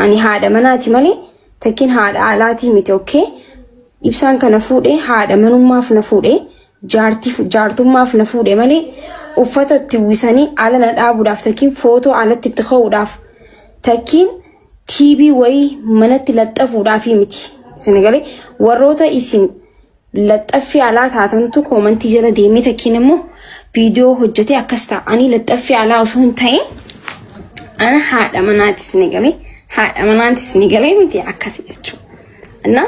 Ani haadha manaati malee takkiin haadha alaatii miti, okay? Ibsaan kana fuudhee haadha manummaaf na fuudhee jaartummaaf na fuudhe malee uffata itti uwwisanii ala na dhaabuudhaaf takkiin footoo alatti itti ka'uudhaaf takkiin TV wayii manatti laxxafuudhaaf miti. Isin galee warroota isin laxxaffii alaa taatantu koomantii jala deemee takkiin immoo viidiyoo hojjetee akkas ta'a. Ani laxxaffii alaa osoo hin ta'in ana haadha manaati, isin galee haadha manaati, isin galee miti akkasi jechuudha. Na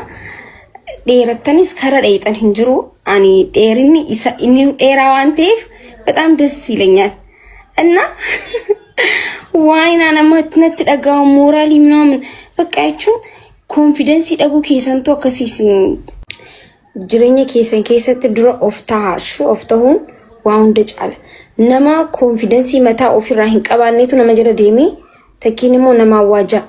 dheerattanis kara dheexan hin jiru. Ani dheerinni isa inni dheeraa waan ta'eef በጣም ደስ ይለኛል እና ዋይና natti dhaga'amu mooraalii ምናምን በቃ jechuun konfidensii dhabuu keessantu akkasii isin jireenya keessan keessatti dura of tahaa of tahuun waa hunda caala. Nama konfidensii mataa ofirraa hin qabaannetu nama jala deemee takkiin immoo nama waajaa.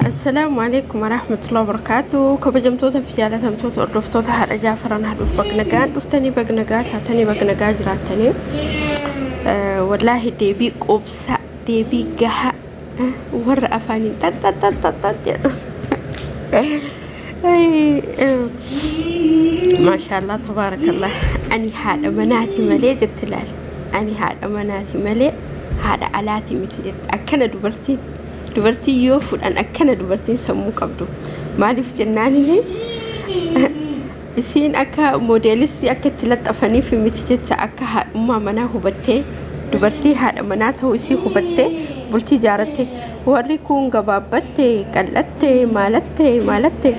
Assalaamu alaikum warahmatullahi wabarakatuh. Kabajamtoota fi jaalatamtoota hordoftoota haadha Jaafaran haadhuuf bakka nagaan dhuftanii, bakka nagaa taatanii, bakka nagaa jiraattanii. Wallaahi deebii quubsaa, deebii gahaa warra afaaniin xaxxaxxaxxax jedhu. Maashaallah, tabaarakallah. Ani haadha manaati malee jette laal. Ani haadha manaati malee haadha alaati miti jette. Akkana dubartiin. Dubartii yoo fudhan akkana dubartiin sammuu qabdu. Maaliif jennaanillee isiin akka moodeelistii akka itti laxxafaniif miti jecha, akka haadhummaa manaa hubattee, dubartii haadha manaa ta'uu isii hubattee bultii ijaarratte. Warri kun gabaabbatte, qal'atte, maalatte maalatte,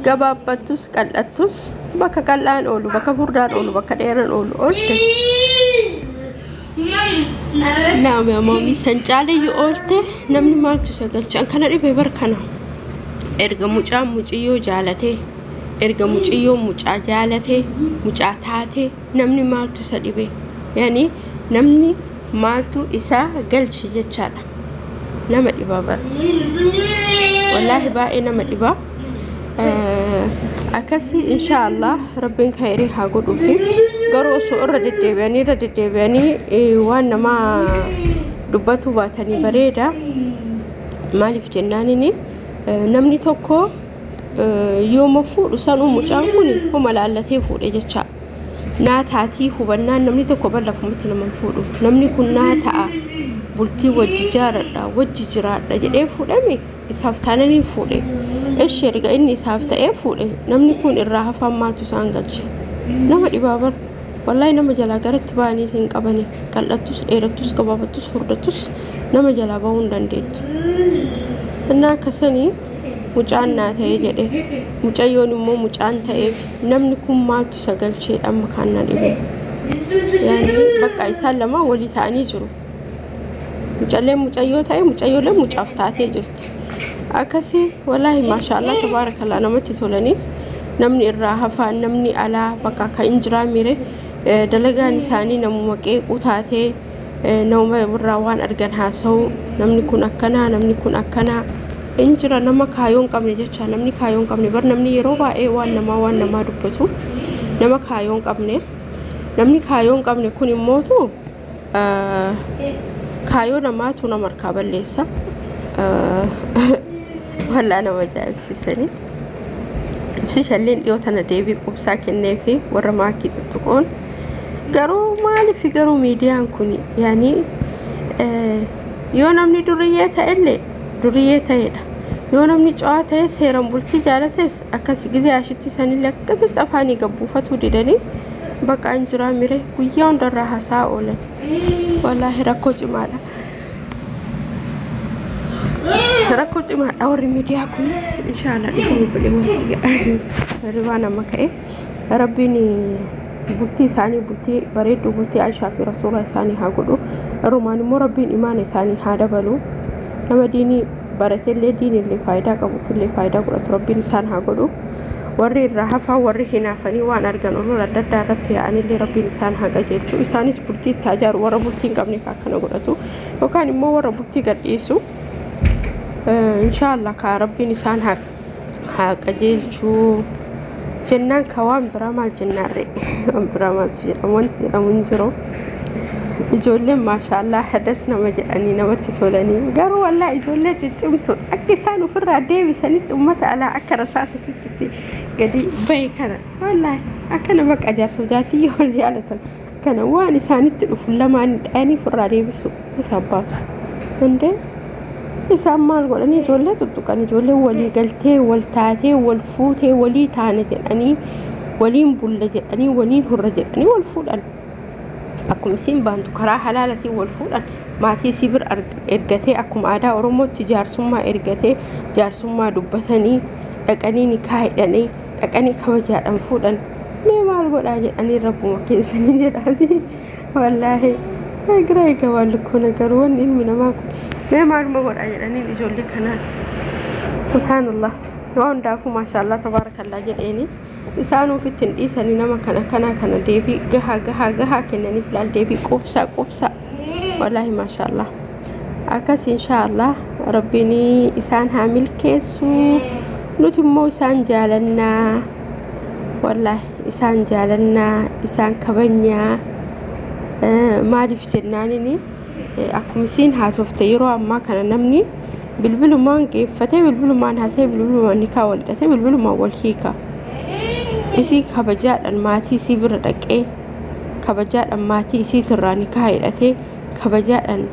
gabaabbattus qal'attus, bakka qal'aan oolu, bakka furdaan oolu, bakka dheeraan oolu oolte. Naam maamii san caalayyuu oolte, namni maaltu isa galcha? Kana dhibee bar kana. Erga mucaan muciyyoo jaalatee, erga muciyyoo mucaa jaalatee, mucaa taatee, namni maaltu isa dhibe? Yani namni maaltu isa galche jechaadha. Nama dhibaa bara. Wallaahi baay'ee nama dhibaa. Akkasii inshaallah rabbiin khayrii haa godhuufi, garuu osoo irra deddeebi'anii waan namaa dubbatu baatanii bareeda. Maaliif jennaanini namni tokko yooma fuudhu sanuu mucaan kun homa laallatee fuudhe jecha. Naa taatii hubannaan namni tokko bal'afumatti nama fuudhu. Namni kun naa ta'a, bultii wajji jaaradha, wajji jiraadha jedhee fuudhame, isaaf taananii fuudhe. Ishi erga inni isaaf ta'ee fuudhe, namni kun irraa hafaan maaltu isaan galche? Nama dhibaa bar. Wallaahi nama jalaa garatti ba'anii hin qabani. Qal'attus, dheerattus, gabaabattus, furdattus nama jalaa bahuu hin dandeettu. Innaa akkasanii mucaan naa ta'ee jedhe, mucayyoon immoo mucaan ta'eef, namni kun maaltu isa galcheedha amma kan na dhibe. Yaani bakka isaan lama walii ta'anii jiru. Mucalleen mucayyoo ta'e, mucayyooleen mucaaf taatee jirti. Akkasii wallaahi maashaallah tabaarakallah namatti tolanii, namni irraa hafaan, namni alaa bakka akka hin jiraa mire, dalagaan isaanii namuma qeequu taatee, nama irraa waan argan haasa'u, namni kun akkanaa, namni kun akkanaa hin jira. Nama kaayoo hin qabne jecha, namni kaayoo hin qabne bar, namni yeroo baay'ee waan namaa dubbatu nama kaayoo hin qabne. Namni kaayoo hin qabne kun immootu kaayoo namaatu nama harkaa balleessa. Wallaa nama ajaa'ibsiisanii. Ibsi shalleen dhiyoo tana deebii qubsaa kennee fi warra maakii tuttuqoon garuu maaliif garuu miidiyaan kun yaani yoo namni duriyyee ta'ellee duriyyee ta'edha. Yoo namni cawaa ta'e, seeraan bultii jaalates, akkas gizee ashitti sanillee akkasitti afaanii gabbuufatuu didanii bakka hin jiraa mire guyyaa hundarraa hasaa oolan. Wallaahi rakkoo cimaadha. Rakkoo cimaadha warri miidiyaa kun. Inshaallah dhiifama obboleewwan kiyya. Ribaa nama ka'e. Rabbiin bultii isaanii bultii bareedduu, bultii Aishaa fi Rasuula isaanii haa godhu. Rumaan immoo rabbiin imaana isaanii haa dabalu. Nama diinii barateellee, diinillee faayidaa qabuufillee faayidaa godhatu rabbiin isaan haa godhu. Warri irraa hafaa, warri hinaafanii waan argan olola adda addaa irratti yaa'anillee rabbiin isaan haa qajeelchu. Isaanis bultii itti ijaaru, warra bultii hin qabne akkana godhatu yookaan immoo warra bultii gadhiisu. Inshaallah kaa rabbiin isaan haa qajeelchu jennaan. Ka waan biraa maal jennaarre? Waan biraa maaltu jedhamu? Wanti jedhamu hin jiru. Ijoolleen maashaallah hadas nama jedhanii namatti tolanii, garuu wallaa ijoollee ciccimtu akka isaan ofirraa deebisanitti uummata alaa akka rasaasatitti gadi bahe kana, wallaahi akka nama qajaarsa jaartii yoo wal jaalatan kana waan isaanitti dhufu lamaan dhayanii ofirraa deebisu isaan baasu. Indee isaan maal godhanii ijoollee tuttuqan? Ijoollee walii galtee, wal taatee, wal fuutee, walii taane jedhanii, waliin bulla jedhanii, waliin hurra jedhanii wal fuudhan. Akkuma isiin baantu karaa halaalatiin wal fuudhan, maatii isii bira ergatee, akkuma aadaa Oromootti jaarsummaa ergatee, jaarsummaa dubbatanii dhaqanii nikaa hidhanii dhaqanii kabajaadhaan fuudhan. Mee maal godhaa jedhanii, rabbuma keessanii jedhaanii, wallaahi gira eega waan lukkuuna garuu wanni ilmi namaa kun mee maaluma godhaa jedhanii ijoollee kanaan. Subhaanallah, waa hundaafuu maashaallah tabaarakallaa jedheeni. Isaan ofitti hin dhiisanii nama kana kana kana deebii gahaa gahaa gahaa kennaniif laal, deebii quubsaa quubsaa, wallaahi maashaallah. Akkas inshaallah rabbiin isaan haa milkeessu. Nuti immoo isaan jaalannaa, wallaahi isaan jaalannaa, isaan kabajnaa. Maaliif jennaanini, akkuma isiin haasofte yeroo ammaa kana namni bilbilumaan geeffatee, bilbilumaan haasa'ee, bilbilumaan nikaa wal hidhatee, bilbilumaan wal hiika. Isii kabajaadhaan maatii isii bira dhaqee, kabajaadhaan maatii isiitirraa nikaa hidhatee, kabajaadhaan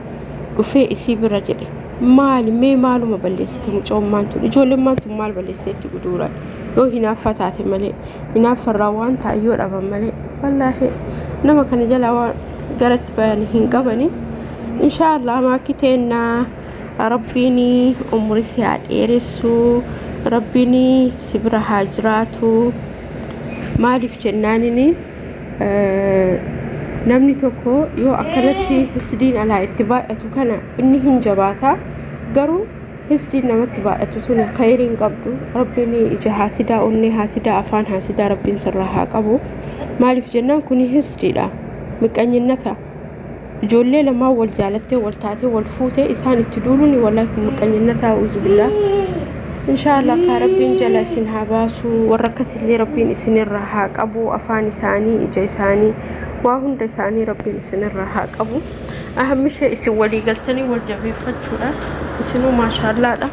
dhufee isii bira jedhe. Maali mee maaluma balleessite mucoommaan tun? Ijoolleen tun maal balleessiteetti guduuraan yoo hinaaffaa taate malee, hinaaffarraa waan ta'an yoo dhaban malee, wallaahi nama kana jalaa waan garatti bayan hin qabani. Inshaallah maakii teennaa rabbiin umrii si haa dheeressu, rabbiin si bira haa jiraatu. Maaliif jennaanini, namni tokko yoo akkanatti hisdiin alaa itti baay'atu kana inni hin jabaata, garuu hisdiin namatti baay'atu sun khayrii hin qabdu. Rabbiin ija haasidaa, onnee haasidaa, afaan haasidaa rabbiin sirraa haa qabu. Maaliif jennaan, kuni hisdiidha, miqanyinnata. Ijoollee lamaan wal jaalattee, wal taatee, wal fuutee isaan itti duuluun, wallaahi kun miqanyinnata, uzubillah. Inshaallah kaa rabbiin jala isin haa baasu, warra akkasillee rabbiin isinirraa haa qabu, afaan isaanii, ija isaanii, waa hunda isaanii rabbiin isinirraa haa qabu. Ahammishee isin walii galtanii wal jabeeffachuudha. Isinuu maashaallaadha,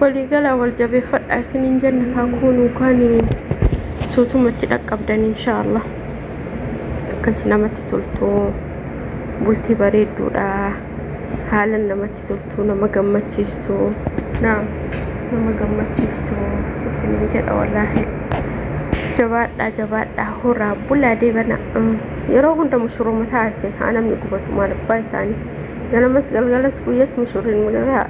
waliigalaa wal jabeeffadha isiniin jenna. Kaakuunuu kaan suutumatti dhaqqabdan inshaallah. Akkas namatti toltu, bultii bareedduudha, haalan namatti toltu, nama gammachiistu, naam, nama gammachiiftu isiniin jedha. Wallaahi jabaadhaa, jabaadhaa, horaa bulaa deebana. Yeroo hunda mushuruma ta'a isin haa namni gubatu maal abbaa isaanii, ganamas galgalas guyyaas mushurriin magaa.